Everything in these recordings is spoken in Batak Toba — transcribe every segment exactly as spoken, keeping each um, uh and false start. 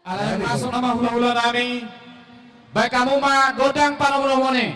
Alai masuk nama hulahula nami. Bahen hamu ma gondang panomunomuon i.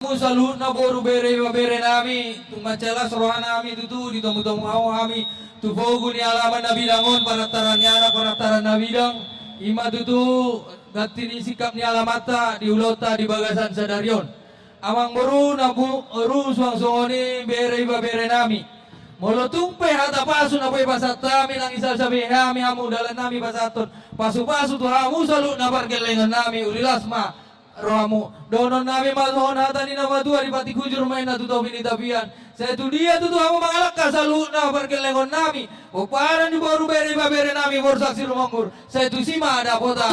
Hamu saluhutna boru, bere, ibebere nami, tung mansai las roha nami tutu ditomutomu hamu hami tu pogu ni alaman na bidang on, panataran ni anak, panataran na bidang, i ma tutu ganti ni singkap ni alamanta di ulaonta di bagasan sadari on. Amangboru, namboru, suang songon i bere, ibebere nami. Molo tung pe hata pasu na boi pasahat hami, nang i sasabe hami hamu dalan nami pasahathon pasupasu tu hamu saluhutna pargellengon nami, uli las ma rohamu. Dohonon nami ma songon hata ni na matua, di patik hujur ma inna tu topi ni tapian. Sai tu dia tutu hamu mangalangka saluhutna pargellengon nami, pomparan ni boru, bere, ibebere nami, Borsak Sirumonggur, sai tusi ma dapotan.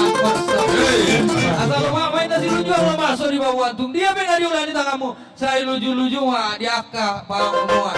Asa lomak ma inna silunjuang, lomak so di babuan, tung dia pe na diula ni tanganmu, sai lujuluju ma di angka pangomoan.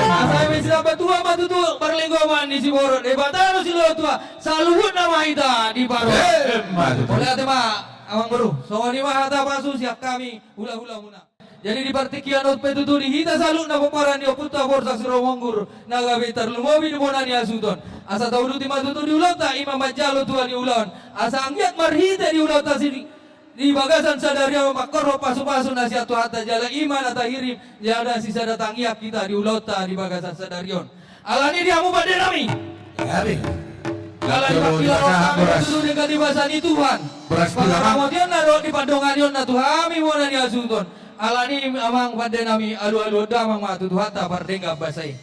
Asa eme sitambatua ma tutu parlinggoman ni siborok, Debata do silehon tua, saluhutna ma hita diparorot. Emma tutu. Mauliate ma. Amangboru, songon i ma hata pasu sian hami hulahulamuna. Jadi di partingkian on pe tutu di hita saluhutna pomparan ni ompunta Borsak Sirumonggur na gabe tarlumobi di bona ni hasuhuton, asa tauduti ma tutu di ulaonta, i ma manjalo tua ni ulaon, asa anggiat marhite di ulaonta si di bagasan sadari on mangkorhon pasupasu na sian Tuhanta, jala i ma na tahirim jala sisada tangiang hita di ulaonta di bagasan sadari on. Alani i di hamu pande nami. Alani i, pangkilarohon nami tutu denggan di basa ni Tuhan. Pangaramotionna dohot di pandonganionna tu hami bona ni hasuhuton. Alani i amang pande nami, alualuhon damang ma tu Tuhanta pardenggan basa i.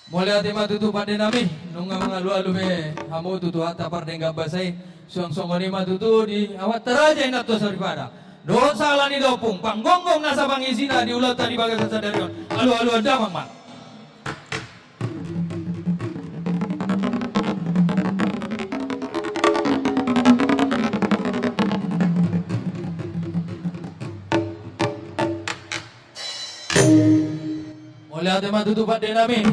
Mauliate ma tutu pande nami, nunga mangalualu be hamu tu Tuhanta pardenggan basa i, suang songon i ma tutu di amanta raja, inanta soripada dohot sala ni da ompung, panggonggom nasa pangisina di ulaonta di bagasan sadari on. Alualuhon damang ma. Ate ma tutu pande nami.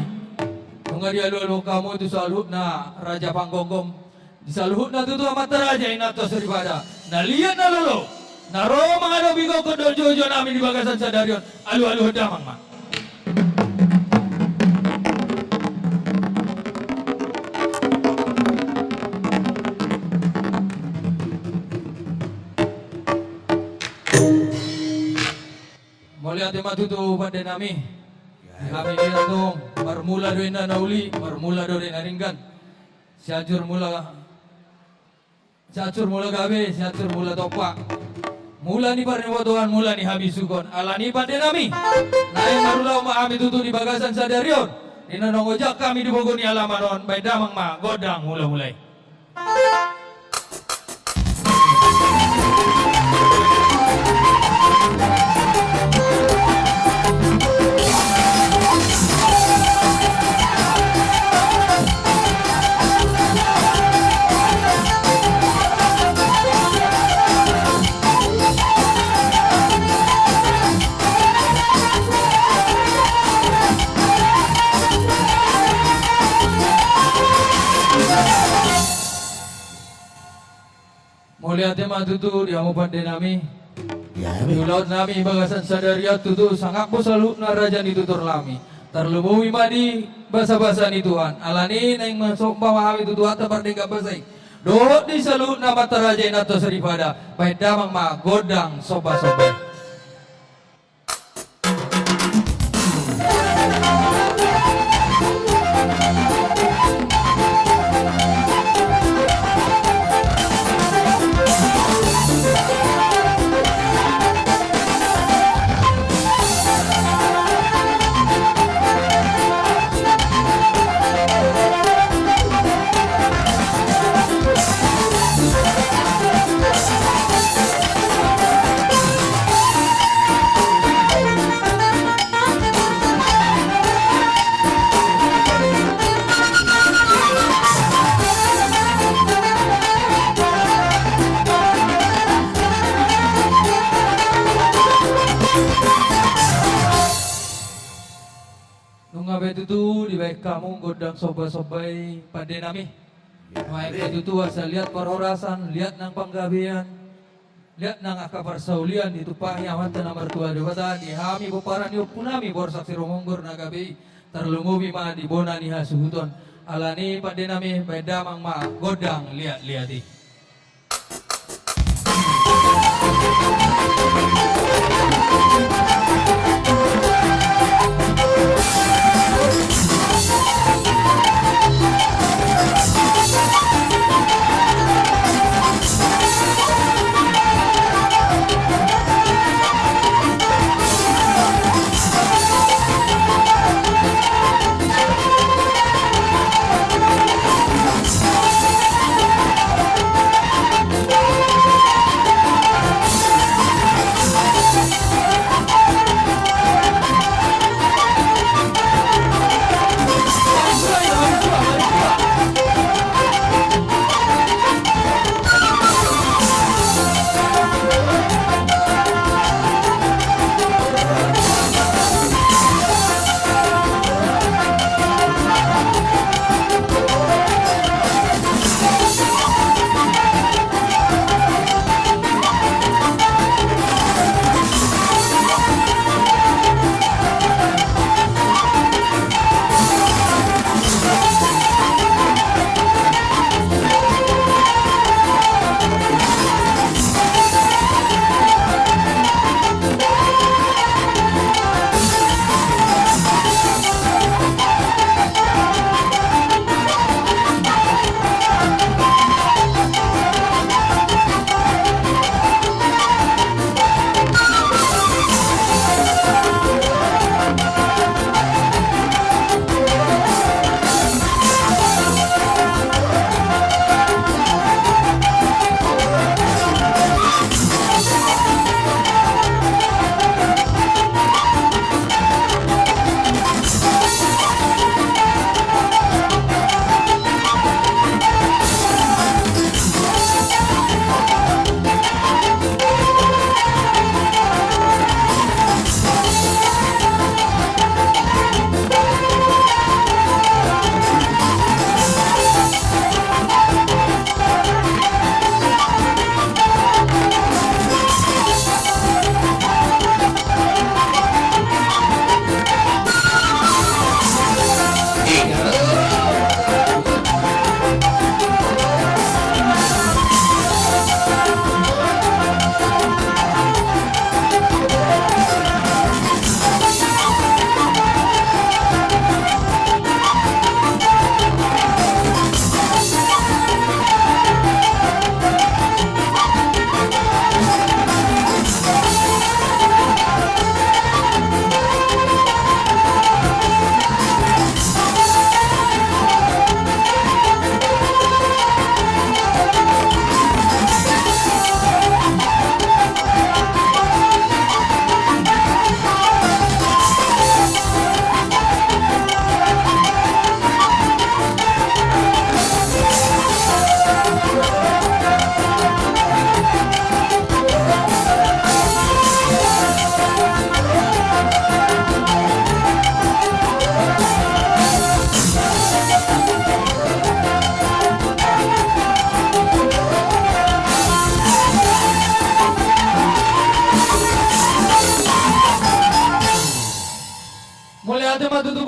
Nunga dialualuhon hamu tu saluhutna raja panggonggom, di saluhutna tutu amanta raja, inanta soripada, na liat na lolo, na ro mangadopi gokhon dohot joujo nami di bagasan sadari on. Alualuhon damang ma. Mauliate ma tutu pande nami. Di hami liat tong, marmula do inna na uli, marmula do di na denggan. Sianjur mula, sianjur mula gabe, sianjur mula tompa. Mula ni parnipotoan, mula ni habisuhon. Alani pande nami, naeng marulaon ma hami tutu di bagasan sadari on. Di na naeng ojak hami di pogu ni alaman on, baen damang ma gondang mulamula i. Mauliate ma tutu di hamu pande nami. Di ulaon nami bagasan sadari on tutu, sangap do saluhutna raja ni tutur nami. Tarlumobi ma di basabasa ni Tuhan. Alani naeng marsomba ma hami tu Tuhanta pardenggan basa i. Dohot di saluhutna amanta raja, inanta soripada, baen damang ma gondang sombasomba i. Nunga be tutu dibaen hamu gondang sombasomba i pande nami. Ia, nuaeng be tutu asa liat parhorasan, liat nang panggabean, liat nang angka parsaulian ditumpahi Amanta na martua Debata di hami pomparan ni ompu nami Borsak Sirumonggur na gabe i, tarlumobi ma di bona ni hasuhuton. Alani pande nami, baen damang ma gondang liatliat i.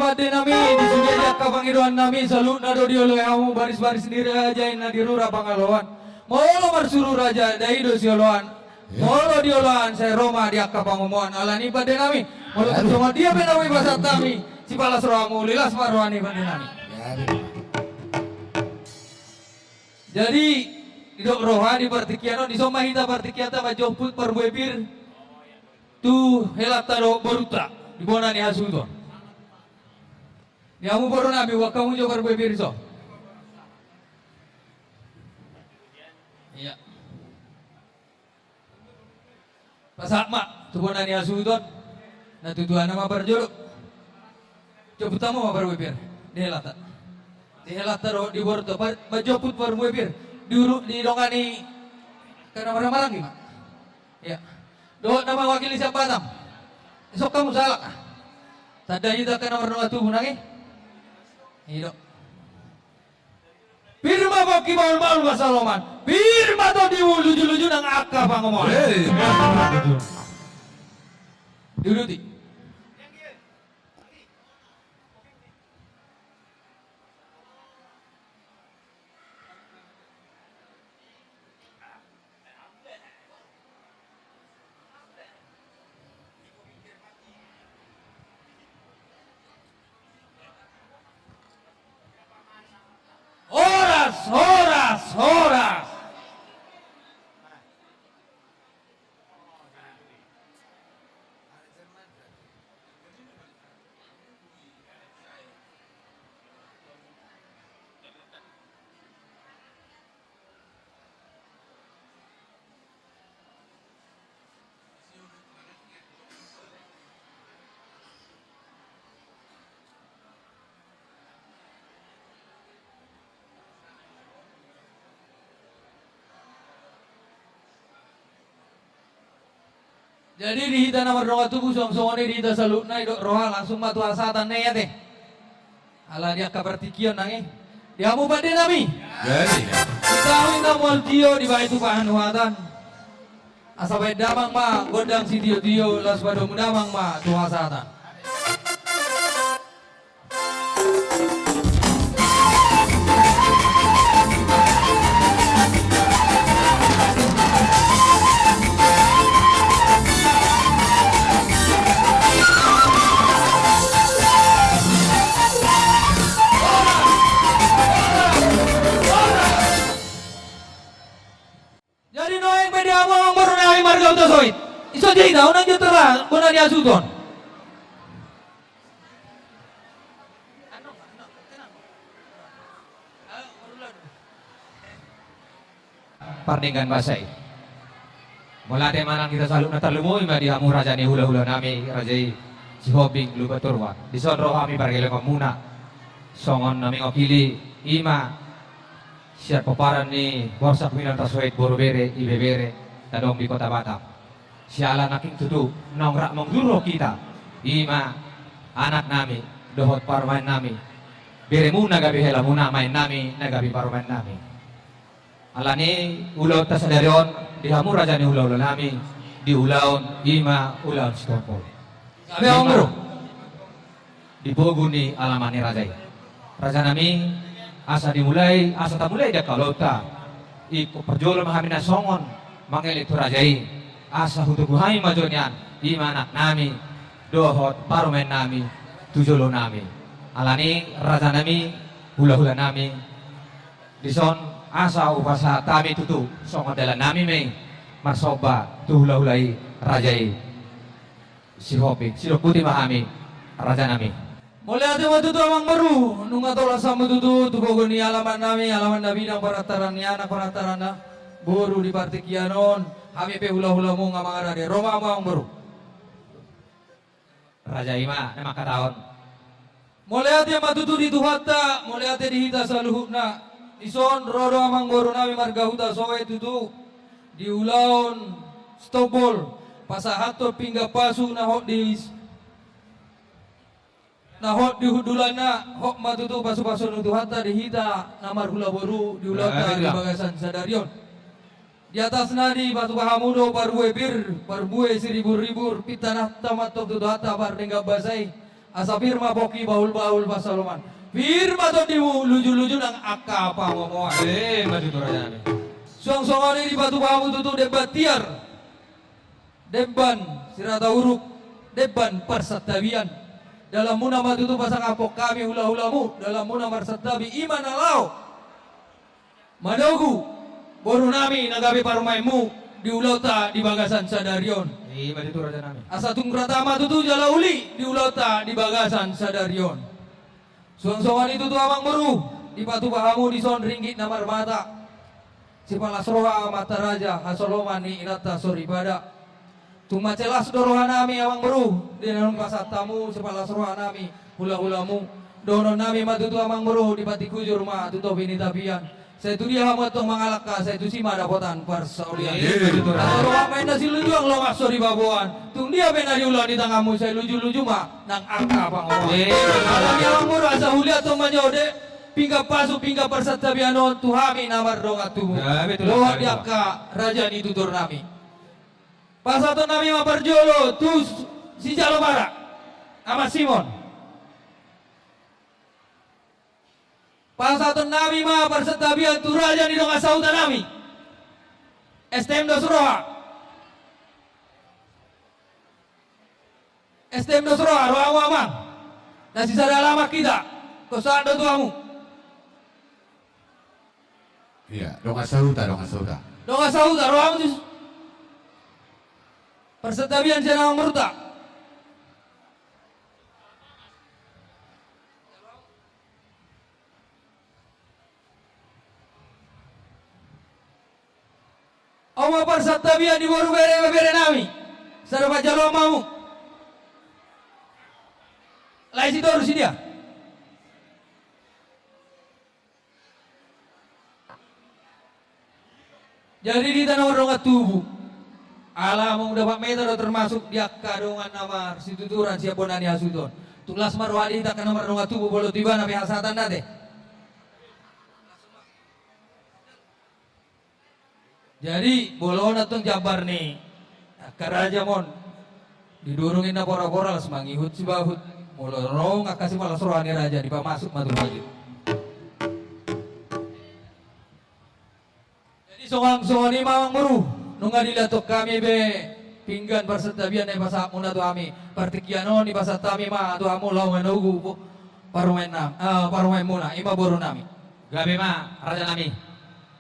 Pande nami, di sude di angka pangidoan nami, saluhutna do dioloi hamu baris-baris ni raja i na di rura Pangaloan. Molo marsuru raja, dai do sioloan. Molo dioloan, sai ro ma di angka pangomoan. Alani pande nami, molo tung songon dia pe naung dipasahat hami, sipalas rohamu, uli las ma roha ni pande nami. Jadi, didok roha di partingkian on, dison ma hita partingkianta manjomput parbue pir tu helanta dohot borunta di bona ni hasuhuton. Di hamu boru nami, buat hamu jo parbue pir dison. Iya. Pasahat ma tu bona ni hasuhuton. Na tutu, aha ma parjolo. Jomput hamu ma parbue pir di helanta. Di helanta dohot di borunta, pa-, manjomput parbue pir. Di uru, didongani angka na marhahamaranggi ma. Iya. Dohot na mewakili sian Batam. Isok hamu sahalak, ah. Tanda hita angka na mardongan tubu nangkin i. I do. Pir ma pongki, maol-maol ma saloman. Pir ma tondimu, luju-luju nang angka pangomoan. Hei, luju. Diuduti. Horas, horas, horas. Jadi di hita na mardongan tubu, songon-songon i di hita saluhutna, didok roha langsung ma tu hasahatan, ninna i ate. Ala di angka partingkian nangkin i. Di hamu pande nami. Jadi. Di tahi na mual tio, dibahen tu panuhatan. Asa bahen damang ma gondang sitio-tio, laos padomu damang ma tu hasahatan. Jadi nuaeng pe di hamu amang boru nami marga Hutasoit. Iso jadi tahu nang jatara bona ni hasuhuton. Pardenggan basa i. Mauliate ma nang di hita saluhutna, tarlumobi ma di hamu raja ni hula-hula nami, raja i Sihombing Lumban Toruan. Dison ro hami pargellengonmuna. Songon na mewakili i ma sian pomparan ni Borsak Minon Tasoit, boru, bere, ibebere na adong di Kota Batam. Siala nangkin tutu naung rap mangunjur rohanta, i ma anak nami dohot parumaen nami, beremuna gabe helamuna, maen nami na gabe parumaen nami. Alani ulaonta sadari on di hamu raja ni hula-hula nami, di ulaon i ma ulaon sitompul. Gabe, amang boru. Di pogu ni alaman ni raja i. Raja nami, asa dimulai, asa tamulai di angka ulaonta. Ingkon parjolo ma hami na songon mangelek tu raja i. Asa hutogu hami ma jo nian, i ma anak nami dohot parumaen nami tu jolo nami. Alani raja nami, hula-hula nami, dison asa hupasahat hami tutu songon dalan nami ma i marsomba tu hula-hula i, raja i Sihombing. Sidok boti ma hami, raja nami. Mauliate ma tutu, amang boru, nunga tolhas hamu tutu tu pogu ni alaman nami, alaman na bidang parantaran ni anak, parantaran na boru di partingkian on. Hami pe hula-hulamu nga mangarade. Ro ma hamu, amang boru. Raja i ma na mangkatahon. Mauliate ma tutu di Tuhanta, mauliate di hita saluhutna. Dison ro do amang boru nami marga Hutasoit tutu di ulaon sitompul, pasahathon pinggan pasu na hot di, na hot di hundulanna. Hot ma tutu pasu-pasu ni Tuhanta di hita na marhula boru di ulaonta di bagasan sadari on. Di atasna dipatupa hamu do parbue pir, parbue siribur-ribur, pintananta ma antong tu Tuhanta pardenggan basa i. Asa pir ma pongki bahulbahul pansalongan. Pir ma tondimu lujuluju nang angka pangomoan. Ima tutu raja nami. Suang songon i dipatupa hamu tutu demban tiar, demban sirata uruk, demban parsantabian. Dalanmuna ma tutu pasangaphon hami hulahulamu, dalanmuna marsantabi ima na laho. Manogu boru nami na gabe parumaenmu di ulaonta di bagasan sadari on. Ima tutu raja nami. Asa tung rata ma tutu jala uli di ulaonta di bagasan sadari on. Suang songon i tutu amang boru, dipatupa hamu dison ringgit na marmata, sipalas roha amanta raja, hasoloman ni inanta soripada. Tung mansai las do roha nami amang boru, di na naeng pasahat hamu sipalas roha nami hulahulamu. Dohonon nami ma tutu amang boru, di patik hujur ma tu topi ni tapian. Sai tu dia hamu antong mangalangka, sai tusi ma dapotan parsaulian. Ima tutu raja. Asa lomak ma inna silinjuang, lomak so dibaboan. Tung dia pe na diula di tanganmu, sai lujuluju ma nang angka pangomoan. Ima tutu raja. Alani amang boru, asa huliat antong ma jo de pinggan pasu, pinggan parsantabian on tu hami na mardongan tubu. Ima tutu raja. Dohot di angka raja ni tutur nami. Pasahaton nami ma parjolo tu s-, sijalo bara, Amang Simon. Pasahaton nami ma parsantabian tu raja ni dongan sahuta nami, S T M Dos Roha. S T M Dos Roha, rohamu amang. Na sisada alaman hita. Hupasahat do tu hamu. Ia, dongan sahuta, dongan sahuta. Dongan sahuta, rohamu tu parsantabian sian amang boruta. On ma parsantabian ni boru, bere, bere nami. Sada panjaloan ma hamu. Lae, sitorus i dia. Jadi di hita na mardongan tubu, ala molo dapot ma hita do termasuk di angka dongan na marsituturan sian bona ni hasuhuton, tung las ma roha di hita angka na mardongan tubu, molo tu ibana pe hasahatan ate. Jadi molo on antong jambar ni angka raja ma on, didurung inna porapora, las mangihut sibahut. Molo ro angka sipalas roha ni raja, dipamasuk ma tu hajut. Jadi songon, songon i ma amang boru, nunga dilahothon hami be pinggan parsantabian na dipasahatmuna tu hami. Partingkian on dipasahat hami ma tu hamu laho manogu parumaen nam-, eh, parumaenmuna, ima boru nami. Gabe ma raja nami.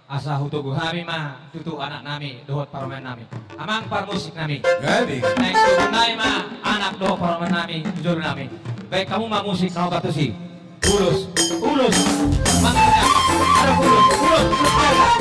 Asa hutogu hami ma tutu anak nami dohot parumaen nami. Amang parmusik nami. Gabe. Naeng togu nami ma anak dohot parumaen nami tu jolo nami. Baen hamu ma musik na hombar tusi. Ulos, ulos. Mangarga. Ada ulos, ulos, ulos.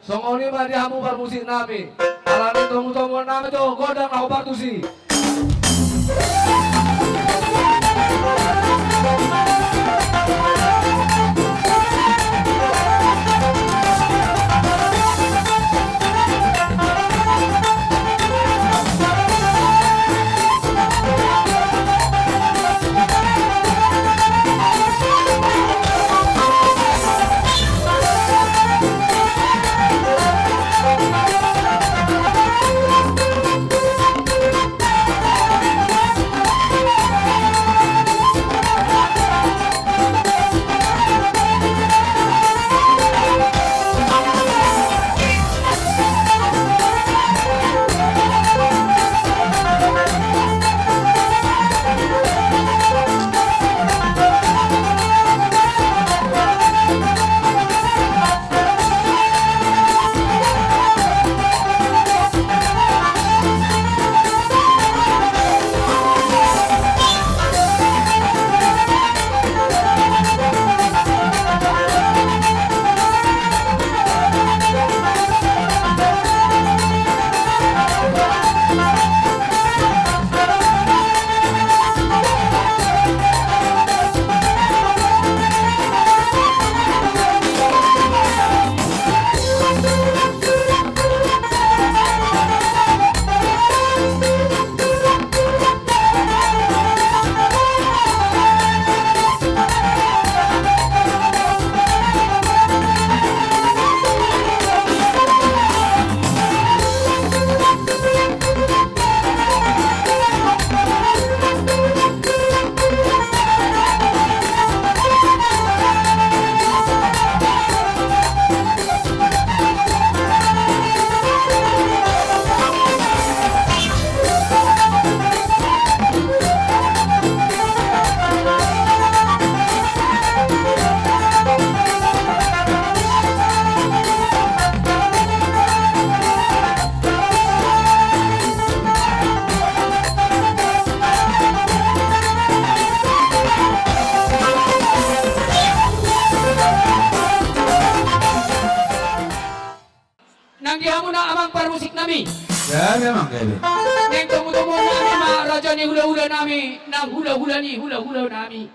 Songon i ma di hamu parmusik nami. Alani tomutomuan nami do gondang na hombar tusi. Nang di hamuna amang parmusik nami. Gabe, amang, gabe. Nang tomutomuan nami ma raja ni hulahula nami, nang hulahula ni hulahula nami.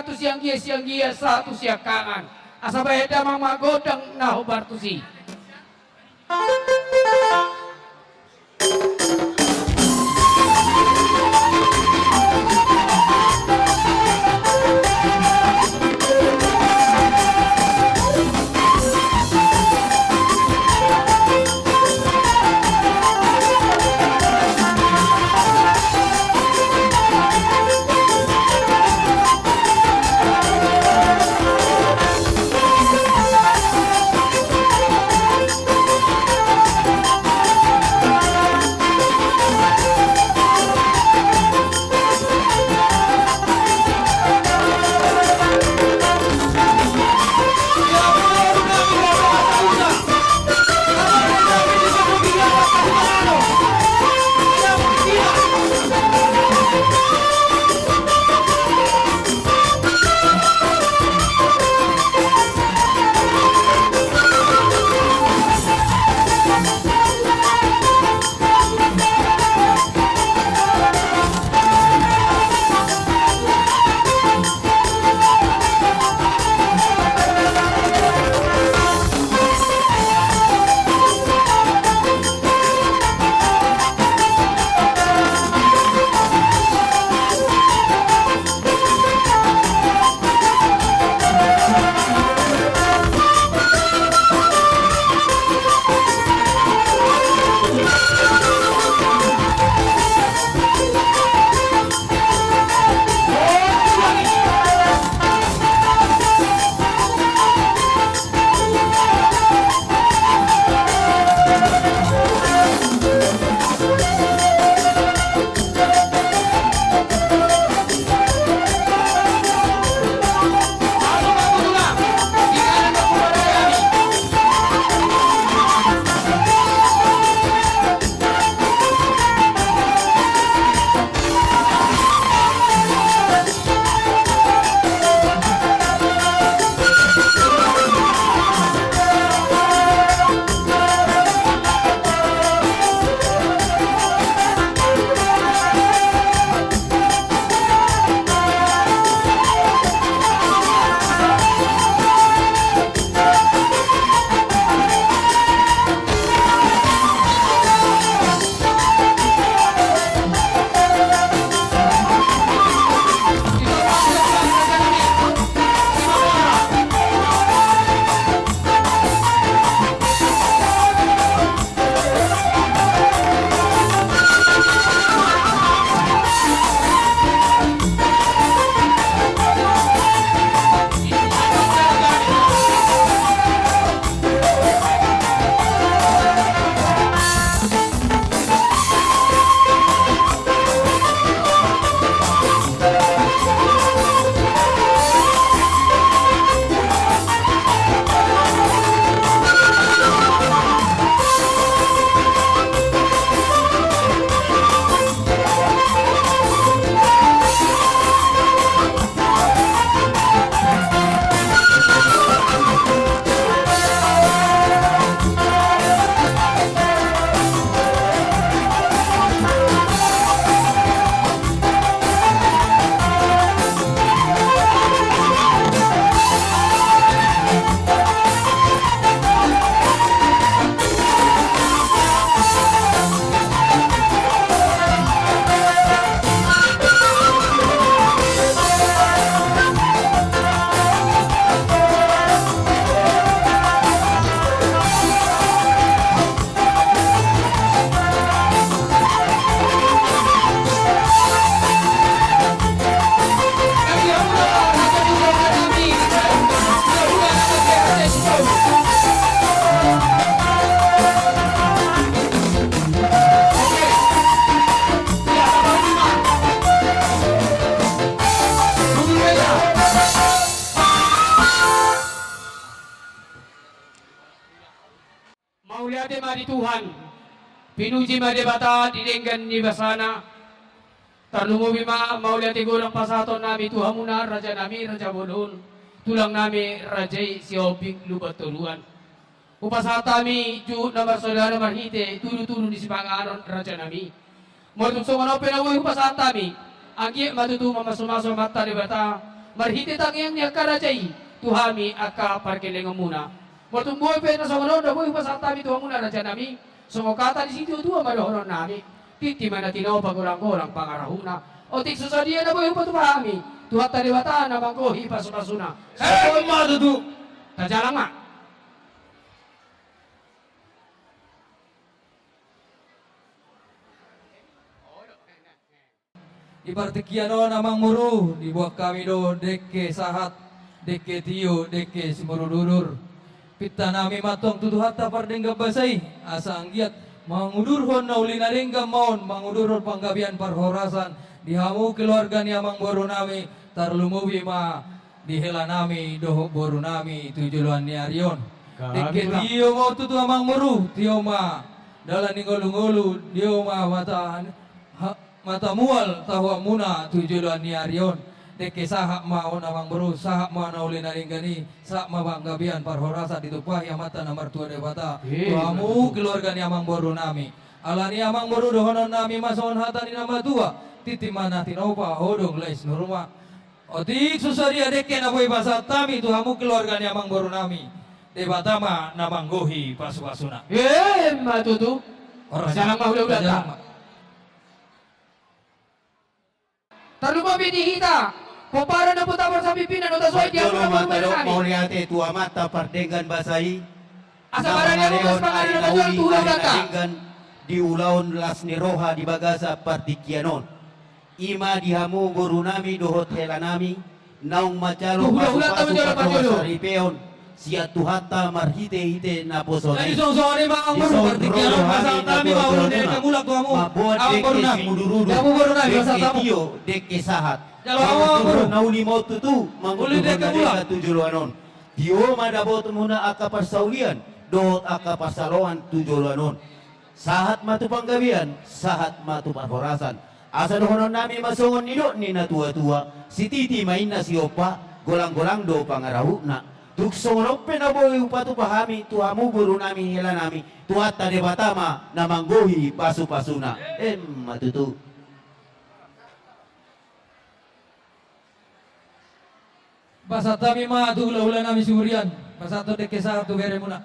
tu sianggian, sianggian sahat tu siangkangan. Asa bahen damang ma gondang na hombar tusi. Mauliate ma di Tuhan, pinuji ma Debata di denggan ni basana. Tarlumobi ma mauliate godang pasahaton nami tu hamuna raja nami, raja bolon, tulang nami, raja i Sihombing Lumbantoruan. Hupasahat hami juhut na marsaudara marhite tudutudu ni sipanganon raja nami. Molo tung songon on pe na boi hupasahat hami, anggiat ma tutu mamasumasu Amanta Debata, Marhite tangiang ni angka raja i tu hami angka pargellengonmuna. Molo tung boi pe na songon on na boi hupasahat hami tu hamuna rajanami, songon hata ni situatua ma dohononnami: Tintin ma na tinopa, golanggolang pangarahutna. Otik so sadia na boi hupatupa hami, Tuhanta Debata na manggohi pasupasuna. Emma tutu. Tajalang ma. Di partingkian on, amang boru, diboan hami do dengke sahat, dengke tio, dengke simudurudur. Pintanami ma antong tu Tuhanta pardenggan basa i, asa anggiat mangudurhon na uli na denggan ma on, mangudurhon panggabean parhorasan di hamu keluarga ni amang borunami, tarlumobi ma di helanami dohot borunami tu joloan ni ari on. Dengke tio ma on tutu, amang boru, tio ma dalan ni ngolungolu, tio ma mata, ha, mata mual tahuanmuna tu joloan ni ari on. Dengke sahat ma on, amang boru, sahat ma na uli na denggan i, sahat ma panggabean parhorasan ditumpahi Amanta na martua Debata tu hamu keluarga ni amang borunami. Alani i, amang boru, dohononnami ma songon hata ni na matua: Tintin ma na tinopa, hodong lais ni ruma. Otik so sadia dengke na boi pasahat hami tu hamu keluarga ni amang borunami, Debata ma na manggohi pasupasuna. Emma tutu. Tajalang ma hulahulanta. Tarlumobi di hita pomparan na puta borsa pimpinan, uta soe di amang borunami. Mauliate tu Amanta pardenggan basa i. Asa barani ahu mas pangaran na uli, na denggan di ulaon las ni roha di bagasan partingkian on. I ma di hamu borunami dohot helanami, naung manjalo pasupasu, patupa saripeon sian Tuhanta marhitehite naposona i. Dison roha ni natuatuamuna mamboan dengke simudurudur, dengke tio, dengke sahat. Molo tung na uli ma on tutu, mangudurhon na denggan tu joloan on. Tio ma dapotonmuna angka parsaulian dohot angka parsaloan tu joloan on. Sahat ma tu panggabean, sahat ma tu parhorasan. Asa dohononnami ma songon nidok ni natuatua: Sititi ma inna siompa, golanggolang do pangarahutna. Tung songon on pe na boi hupatupa hami tu hamu borunami, helanami, Tuhanta Debata ma na manggohi pasupasuna. Emma tutu. Pasahat hami ma tu hulahulanami siburian, pasahat dengke sahat tu beremuna.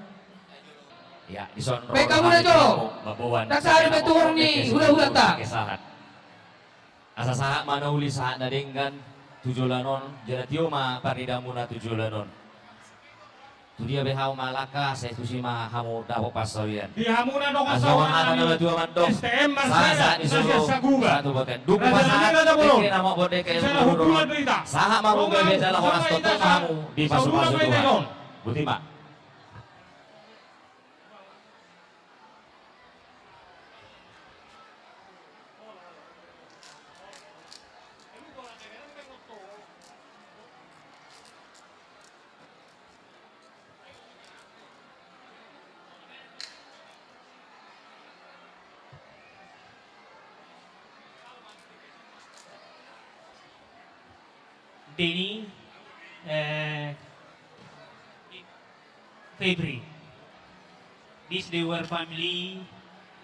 Ia, dison roha ni natuatuamuna mamboan dengke tio, dengke sahat. Asa sahat ma na uli, sahat na denggan tu joloan on, jala tio ma parnidamuna tu joloan on. Tu dia be hamu malangka, sai tusi ma hamu dapot parsaulian. Di hamu na dongan sahuta nami, S T M Marsada, sahat ni solu, sahat tu bontean. Dung hupasahat dengke na mamboan dengke, sahat ma hamu gabe jala horas, tongtong ma hamu dipasupasu Tuhan. Boti ma. Denny, eh, Febri. This the whole family,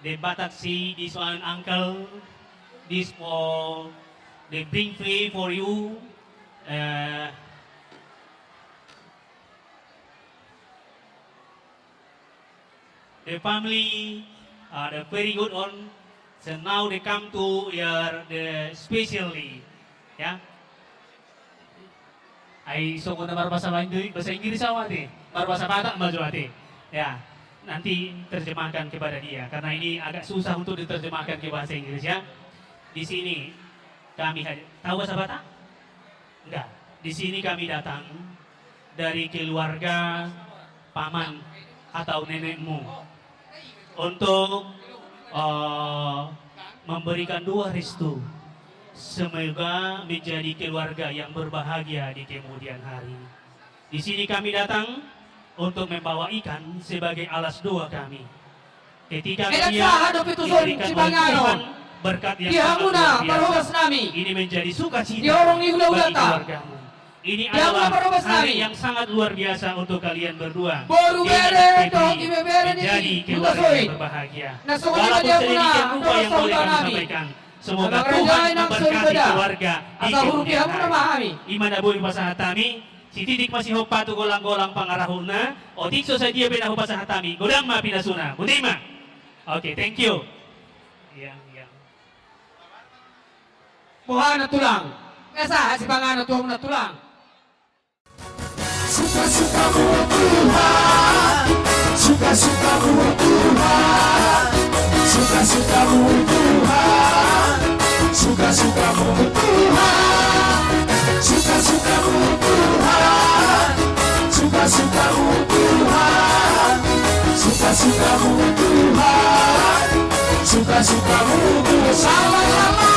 the Batak say, this one uncle, this for the bring free for you. Eh, The family, uh, the very good on. So now they come to your, the specially, ya. Ai songon na marbahasa Indo-, bahasa Inggris au ate, marbahasa Batak ma jo ate. Ya, nanti terjemahkan kepada dia karena ini agak susah untuk diterjemahkan ke bahasa Inggris, ya. Di sini kami hadir. Tahu bahasa Batak? Enggak. Di sini kami datang dari keluarga paman atau nenekmu untuk, eh, memberikan doa restu. Semoga menjadi keluarga yang berbahagia di kemudian hari. Di sini kami datang untuk membawa ikan sebagai alas doa kami. Ketika melihat diberikan oleh Tuhan berkat yang sangat luar biasa, ini menjadi sukacita bagi keluargamu. Ini adalah hari yang sangat luar biasa untuk kalian berdua. Denny dan Febri menjadi keluarga yang berbahagia. Walaupun sedemikian rupa yang boleh kami sampaikan, Semoga Tuhan memberkati keluarga di Kemuliaan. Ima na boi hupasahat hami, sititik ma sihompa tu golang-golang pangarahutna, otik so sadia pe na hupasahat hami, godang ma pinasuna. Boti ma. Oke, thank you. Iya, iya. Boha na tulang. Biasa, hasipanganon tulang. Suka-sukamu Tuhan, suka-sukamu Tuhan, suka-sukamu Tuhan, suka-sukamu Tuhan, suka-sukamu Tuhan, suka-sukamu Tuhan, suka-sukamu Tuhan, suka-sukamu Tuhan. Sama-sama.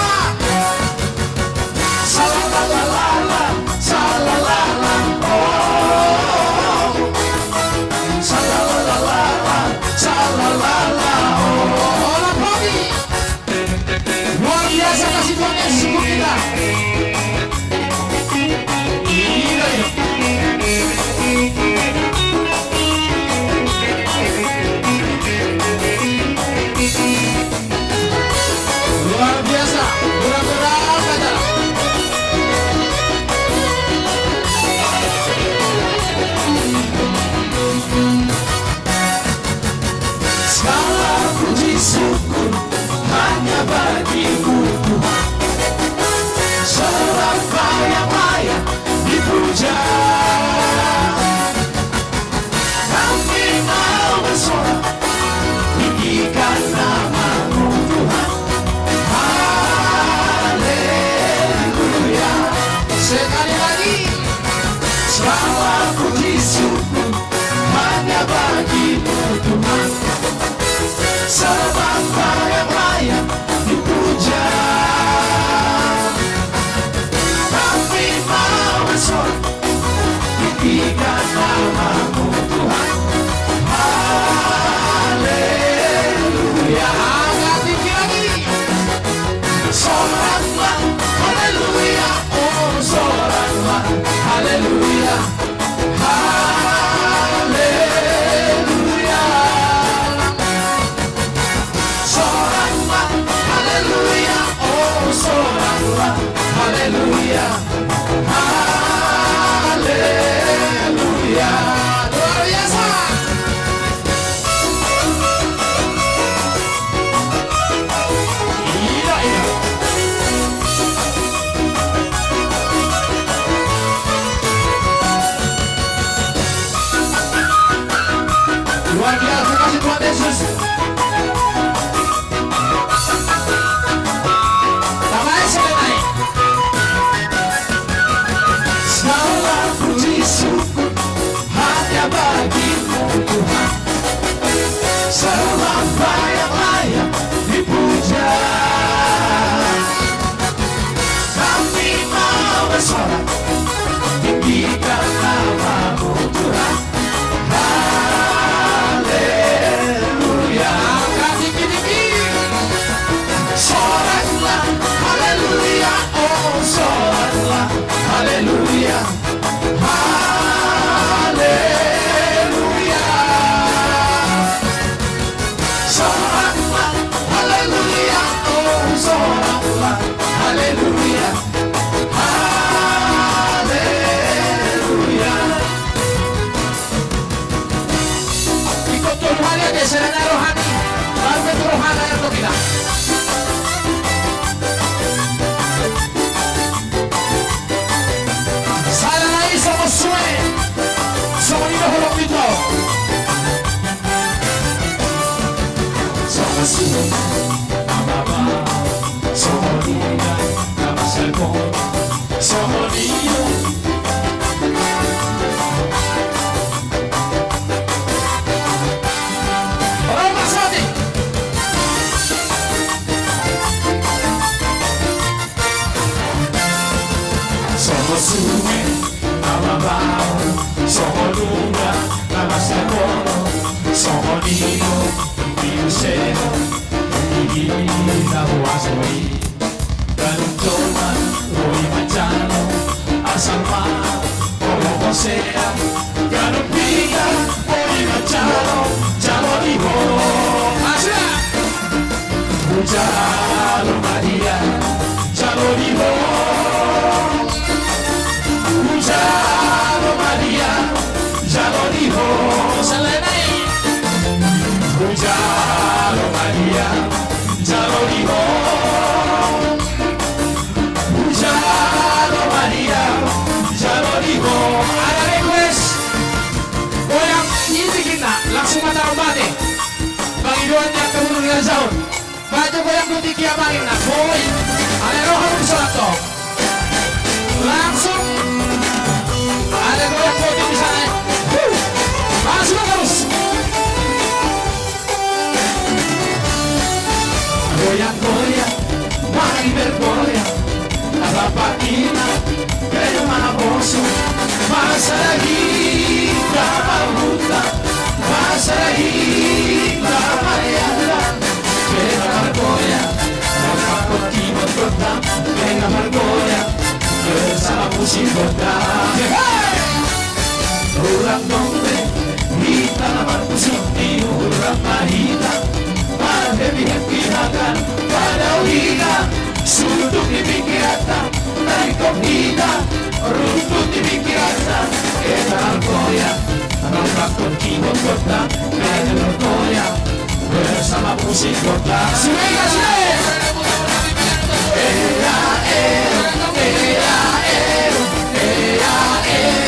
Salalalala, salalalala, oh. Salalalala, salalalala, oh. Hola, Bobby. Luar biasa kasih Tuhan Yesus untuk kita. Gila, ya. Luar biasa, kurang-kurang aja. Segala puji syukur hanya bagi-Mu Tuhan. Seorang yang layak dipuja. Kami mau bersorak, tinggikan nama-Mu Tuhan. Haleluya. Sekali lagi. Segala puji syukur hanya bagi-Mu Tuhan. Sebab Kau yang layak dipuja. Kami mau bersorak, tinggikan nama-Mu Tuhan. Haleluya. Angkat tinggi lagi. Soraklah, haleluya, oh soraklah, haleluya. Haleluya. Soraklah, haleluya, oh soraklah, haleluya. Haleluya. Luar biasa. Iya, iya. Luar biasa kasih Tuhan Yesus. Tambahi sekali lagi. Segala puji syukur hanya bagi-Mu Tuhan. Sebab Kau yang layak dipuja. Kami mau bersorak, tinggikan nama-Mu Tuhan. Haleluya. Angkat tinggi-tinggi. Soraklah, haleluya, oh soraklah, haleluya. Haleluya. Soraklah, haleluya, oh soraklah, haleluya. Haleluya. Ingkon tolu hali ate, sera na rohani. Baru pe tu rohana yang kau bilang. Sada nai songon sue. Songon i do holong ni Tuhan. Songon sue. Ama ba. Songon i do. Ama salko. Songon i do. Songon sue, ama ba, songon nunga, na masa kono, songon i do, di use, di na huaso i. Ganup jolma boi manjalo, asal ma holong hosea. Ganup hita boi manjalo, jalo di ho. Asal. Hujalo ma dia, Iwan yang keburu ngerjaun. Maju goyang putih kiamain, nah, boy. Ale roha lu disolat to. Langsung. Ale goyang putih di sana. Huh. Masuk terus. Goyang-goyang, mari bergoyang. Apa pina, beda mana bosu. Masa lagi tak buta. Masa lagi tak mayalla. Beda margoyang. Dapat koti bergoyang. Beda margoyang. Bersama musik kota. Hey! Ulang dong be, hita na marpusuk di ulang mahita. Mar-happy-happy hakan, pada hita. Suntuk di pingkiranta, tarikop hita. Runtut di pingkiranta, hita margoyang. Rangkap koti botolta, beda margoyang. Bersama musik kota. Sudah, sudah. Ea, ea, ea, ea, ea, ea.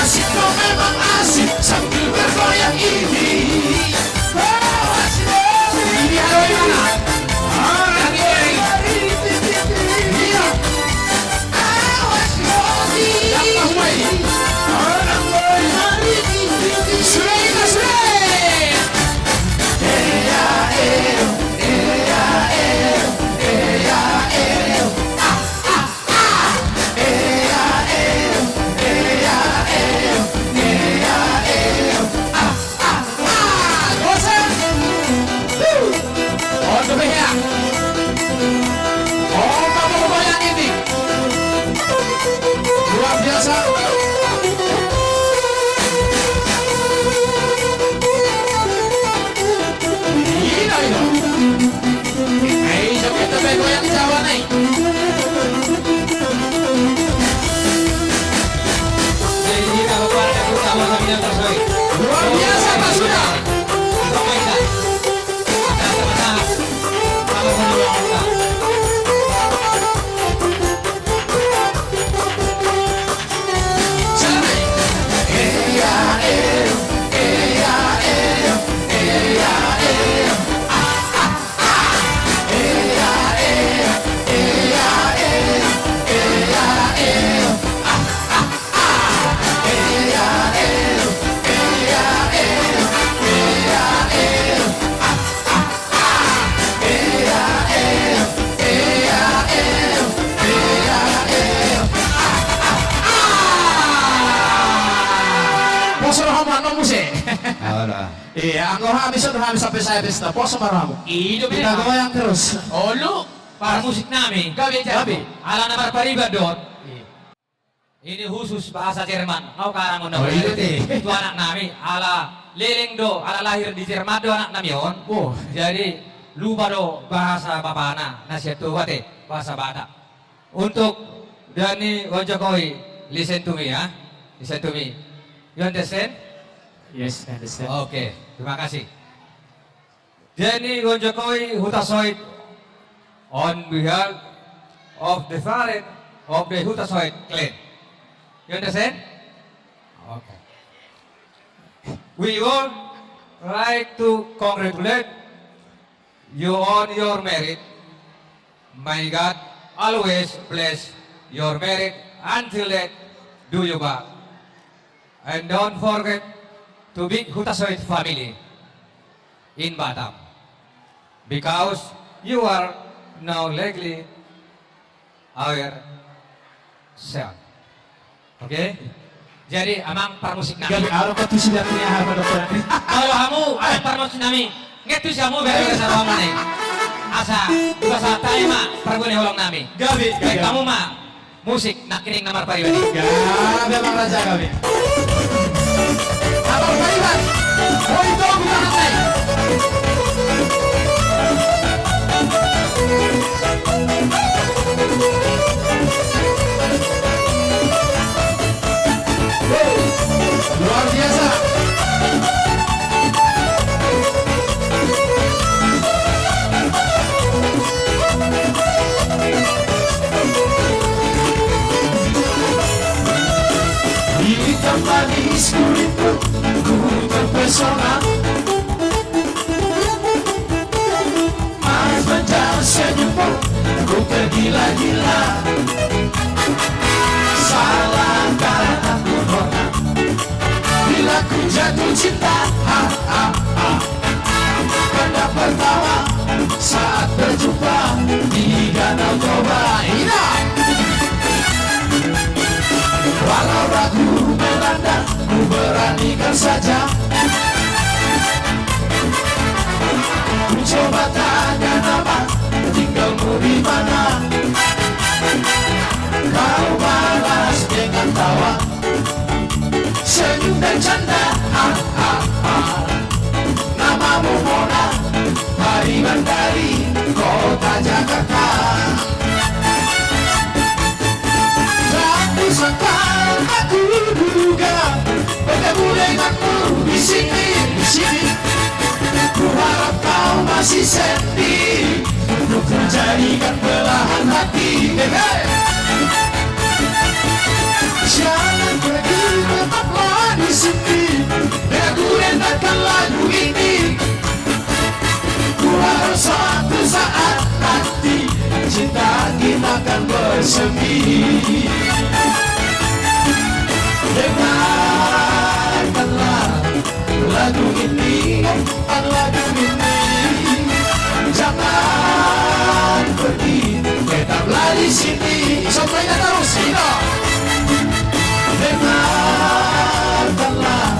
Asik do memang asik sambil bergoyang ini. Oh, asik do. Ini alo di mana? Orang dari, iya. Awas, Robi. Yang tahu main. Orang dari, sudah kita sudah. Iya, iya, iya, iya, iya, iya. Ah, ah. Luar biasa. Ina, ina. Ai, joget pe goyang Jawa nai. Jadi, kita berkeluarga bersama kami yang terbaik. Luar biasa, Pak Suda. Bapak Ida. Kita sama-sama. Sama-sama. Poso rohamu, annon muse. Iya, anggo hami son hami sampe sae pesta, poso ma rohamu. Ido. Kita goyang terus. Olo, parmusik nami. Gabe, gabe. Ala na marpariban do on. Iya. Ini khusus bahasa Jerman, nga hukarangon na. Oh, iya, iya. Tu anak nami, ala leleng do, ala lahir di Jerman do anak nami on. Oh. Jadi, lupa do bahasa bapana, na sian Toba ate, bahasa Batak. Untuk Dani Gonjokoi, listen to me ya. Listen to me. You understand? Yes, I understand. Oke, terima kasih. Dani Gonjokoi Hutasoit on behalf of the parent of the Hutasoit clan. You understand? Okay. We would like to congratulate you on your marriage. May God always bless your marriage until death do you part. And don't forget to big Hutasoit family in Batam, because you are now legally our son. Oke? Jadi, amang parmusik nami. Gabe, aro patusi dan punya apa dokter? Kalau kamu, amang parmusik nami, ngetu si kamu, bere-bere sama nami. Asa, buka satai ma, pargone holong nami. Gabe, gabe. Kamu ma, musik, nangkining na marpariban i. Gabe, amang raja, gabe. Na marpariban. Hoi, tong. Sona. Mas manjang senyummu, ku tergila-gila. Salahkah aku, Nona, bila ku jatuh cinta? Ha, ha, ha. Pernah pertama saat berjumpa di Danau Toba. Ina. Walau ragu melanda, ku beranikan saja. Ku coba tanya nama, tinggalmu di mana? Kau balas dengan tawa, senyum dan canda. Ha, ha, ha. Namamu Mona, Pariban dari kota Jakarta. Tak kusangka, tak kuduga, bertemu denganmu di sini, di sini. Ku harap kau masih sendiri untuk ku jadikan belahan hati. Hei, hei. Jangan pergi, tetaplah di sini. Dengar ku dengarkan lagu ini. Ku harap suatu saat nanti cinta kita akan bersemi. Dengarkanlah lagu ini, lagu ini. Jangan pergi, tetaplah di sini. Sampai terus, ina. Dengarkanlah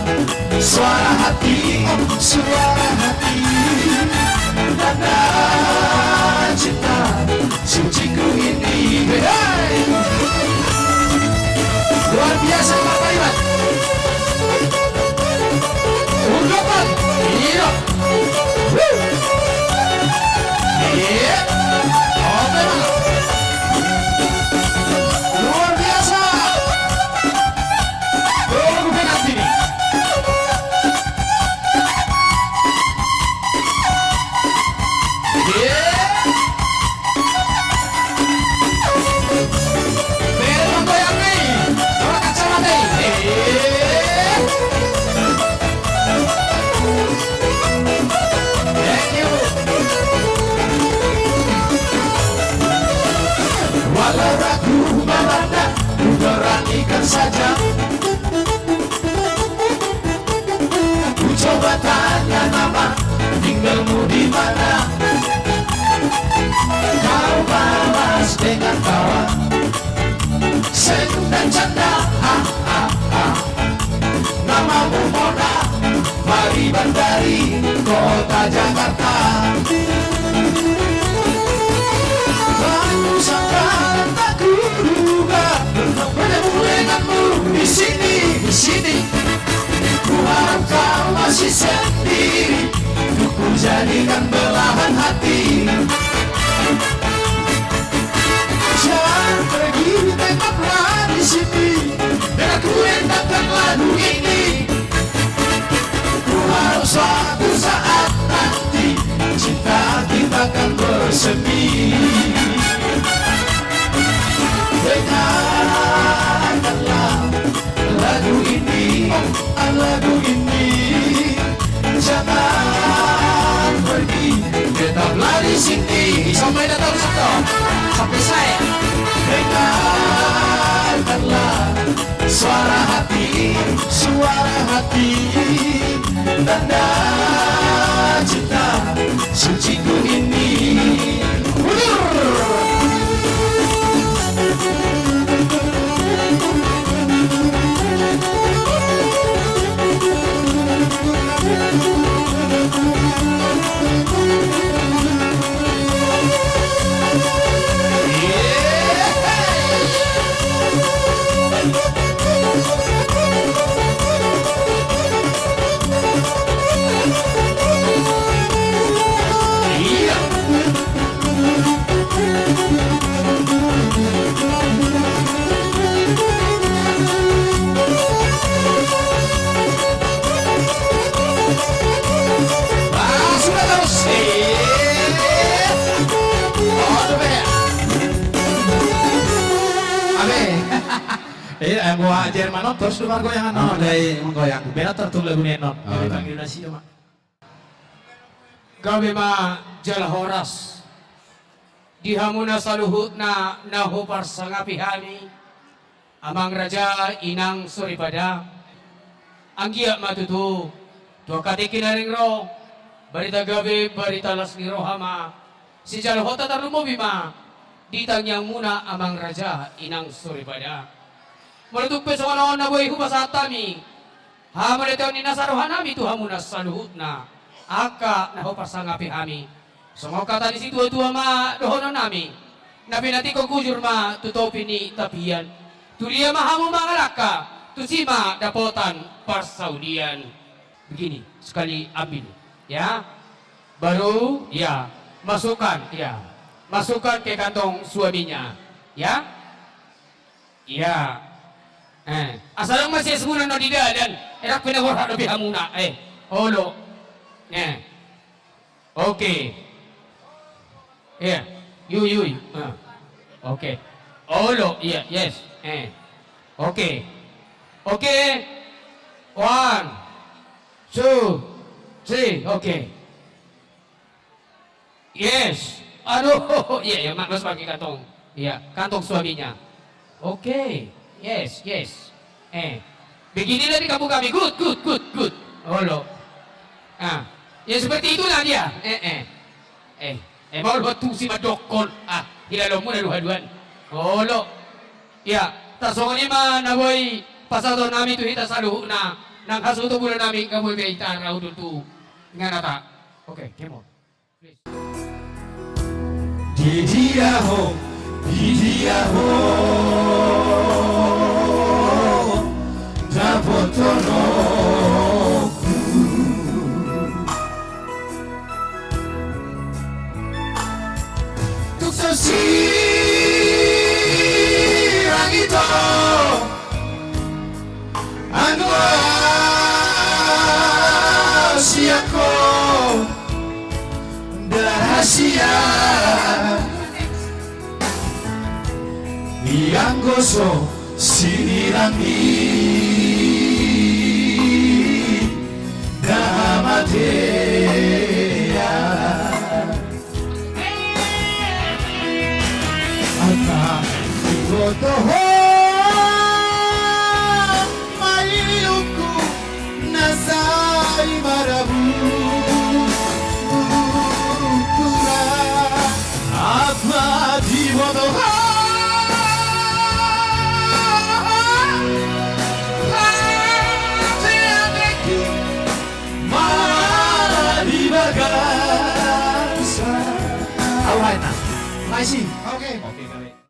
suara hati, oh, suara hati. Tanda cinta suciku ini. Hei! Luar biasa, Bapak Iwan. Ungkapan. Iya. Wuh. Iya. Oke, Bang. Luar biasa. Tunggu penalti nih. Iya. Beri goyang nih. Orang kacamata nih. Iya. Thank you. Walau ragu melanda, ku beranikan saja. Ku coba tanya nama, tinggalmu di mana? Kau balas dengan tawa, senyum dan canda. Ha, ha, ha. Namamu Mona, Pariban dari kota Jakarta. Tak kusangka, tak kuduga, bertemu denganmu di sini, di sini. Ku harap kau masih sendiri untuk ku jadikan belahan hati. Jangan pergi, tetaplah di sini. Dengar ku endangkan lagu ini. Ku harap suatu saat nanti cinta kita akan bersemi. Dengarkanlah lagu ini, oh, lagu ini. Jangan pergi, tetaplah di sini. Sampai datang satu, sampai saya. Dengarkanlah suara hati, suara hati. Tanda cinta suciku ini. Mundur. Anggo Jerman on, torus do margoyang annon. Dai, manggoyang. Bena tortung lagu ni annon. Gabe ma jala horas di hamuna saluhutna na huparsangapi hami, amang raja, inang soripada. Anggiat ma tutu tu angka tingki na naeng ro, barita gabe, barita las ni roha ma sijalo hata, tarlumobi ma di tangiangmuna, amang raja, inang soripada. Molo tung pe songon on na boi hupasahat hami hamauliateon ni nasa rohanami tu hamuna saluhutna angka na huparsangapi hami. Songon hata ni situatua ma dohononnami: Na pinantikhon hujur ma tu topi ni tapian, tulia ma hamu mangalangka, tusi ma dapotan parsaulian. Begini, sekali ambil, ya. Baru, ya, masukkan, ya. Masukkan ke kantong suaminya, ya. Iya. Eh, asa dang masias muna na di dalan. Enak pe na borhat dope hamuna. Eh, olo. Eh. Oke. Iya. Yui, yui. Ah. Oke. Olo, iya, yes. Eh. Oke. Oke. One, two, three. Oke. Yes. Aduh, iya, iya, ma-, masuk lagi kantong. Iya, kantong suaminya. Oke. Yes, yes. Eh. Beginilah di kampung kami. Good, good, good, good. Olo. Ah. Ya, seperti itulah dia. Eh, eh. Eh, eh, molo tusi mandokkon. Ah, hilalaonmuna do haduan. Olo. Iya, tarsongon i ma na boi pasahatonnami tu hita saluhutna. Nang hasuhuton bulanami, gabe ma hita rau tu ingananta. Oke, come on. Di dia ho, di dia ho, dapothononku. Tung so sirang ito. Anggo sian ho, rahasia. Ianggo so sirang i.